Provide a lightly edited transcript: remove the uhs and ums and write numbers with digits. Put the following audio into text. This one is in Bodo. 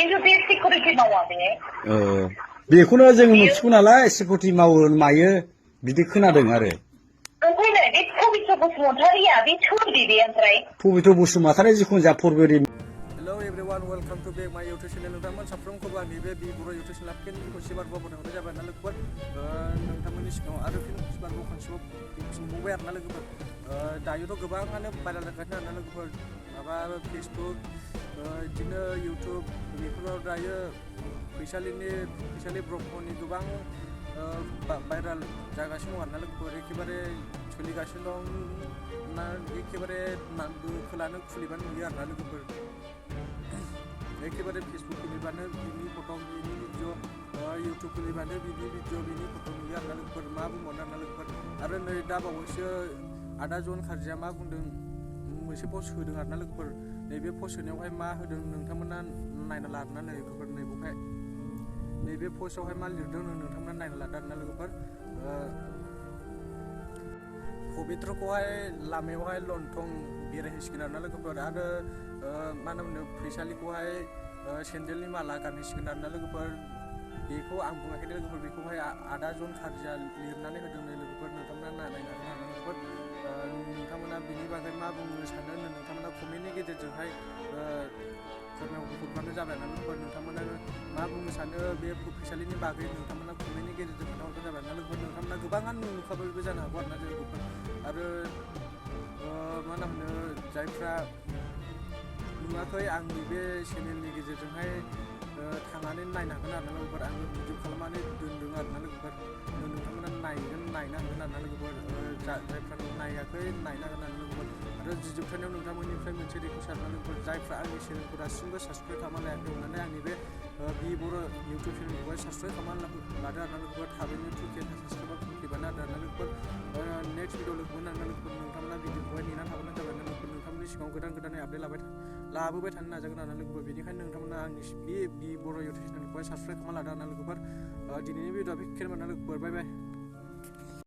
खिन्थु बे सिकिउरिटि मावा बे बेखौनो जों मिथिगौ नालाय सिकिउरिटि मावो मायो बिदि खोनादों आरो ओमफ्राय नै बे पबित्र बसुमतारिया बे सोरदि बे ओमफ्राय पबित्र बसुमतारी जिखुनु जा फरबेरि Hello everyone, welcome to back my YouTube channel. नोंथांमोन साफ्रोमखौबो आंनि बे बर' YouTube channel खनसेबार बावहरनाय जाबाय ना लोगोफोर नोंथांमोननि सिगाङाव आरो खनसेबार खनसेबाव फिनबावबाय आरोना लोगोफोर दायोथ' गोबाङानो भाइरेल जागासिनो आरोना लोगोफोर माबा फेसबुक बिदिनो इउटुब बेफोराव दायो फैसालि ब्रह्मनि गोबां भाइरेल जागासिनो दं आरोना लोगोफोर एखेबारे सोलिगासिनो दं ना एखेबारे खोलानो खुलिबानो नुयो आरोना लोगोफोर एखेबारे फेसबुक खुलिबानो बिनि फट' बिनि भिडिअ इउटुब खुलिबानो बिनि भिडिअ बिनि फट' नुयो आरोना लोगोफोर मा बुंबावनो आरोना लोगोफोर आरो नै दा बावैसो आदा जन खारजिया मा बुंदों मोनसे पस्ट होदों आरोना लोगोफोर नैबे पस्ट होनायावहाय मा होदों नोंथांमोना नायना लादोंना लोगोफोर नैबेवहाय नैबे पस्टआवहाय मा लिरदों नोंथांमोना नायना लादों आरोना लोगोफोर पबित्रखौहाय लामायावहाय लन्थं बेरायहैसिगोन आरोना लोगोफोर आरो मा होनो फैसालिखौहाय सेन्देलनि माला गानहैसिगोन आरोना लोगोफोर बेखौ आं बुङाखै लोगोफोर बेखौहाय आदा जन खारजिया लिरनानै होदों लोगोफोर नोंथांमोना नायना आरोना लोगोफोर नोंथांमोना बिनि बागै मा बुंनो सानो नोंथांमोना कमेन्टनि गेजेरजोंहाय फोरमायहरबानो जाबाय ना लोगोफोर नोंथांमोना मा बुंनो सानो बे फैसालिनि बागै नोंथांमोना कमेन्टनि गेजेरजों खोन्थाहरबानो जाबाय ना लोगोफोर नोंथांमोना गोबाङानो नुखाबायबो जानो हागौ आरोना लोगोफोर आरो मा होनो जायफ्रा नुवाखै आंनि बे चेनेलनि गेजेरजोंहाय थांनानै नायनो हागोन आरोना लोगोफोर आङो भिडिअ खालामनानै दोन्दों आरोना लोगोफोर नोंथांमोना नायनो हागोन आरोना लोगोफोर जायफ्रा नायाखै नायनो हागोन आरोना लोगोफोर आरो जोबथारनायाव नोंथांमोननिफ्राय मोनसे रिकुवेस्ट आरोना लोगोफोर जायफ्रा आंनि चेनेलखौ दासिमबो साबसक्राइब खालामना लायाखै अननानै आंनि बे बर' इउटुब चेनेलखौहाय साबसक्राइब खालामना लादो आरोना लोगोफोर थाबैनो 2K साबसक्राइबार फैबानो आरोना लोगोफोर नेक्स्ट भिडिअ लोगो मोनो आरोना लोगोफोर नोंथांमोना भिडिअखौहाय नेनानै थाबानो जाबाय ना लोगोफोर नोंथांमोननि सिगाङाव गोदान आपडेट लाबोबाय थानो नाजागोन आरोना लोगोफोर बेनिखायनो नोंथांमोना आंनि बे बर' इउटुब चेनेलखौहाय साबसक्राइब खालामना लादो आरोना लोगोफोर दिनैनि भिडिअआ बेखिनियानो लोगोफोर बाय बाय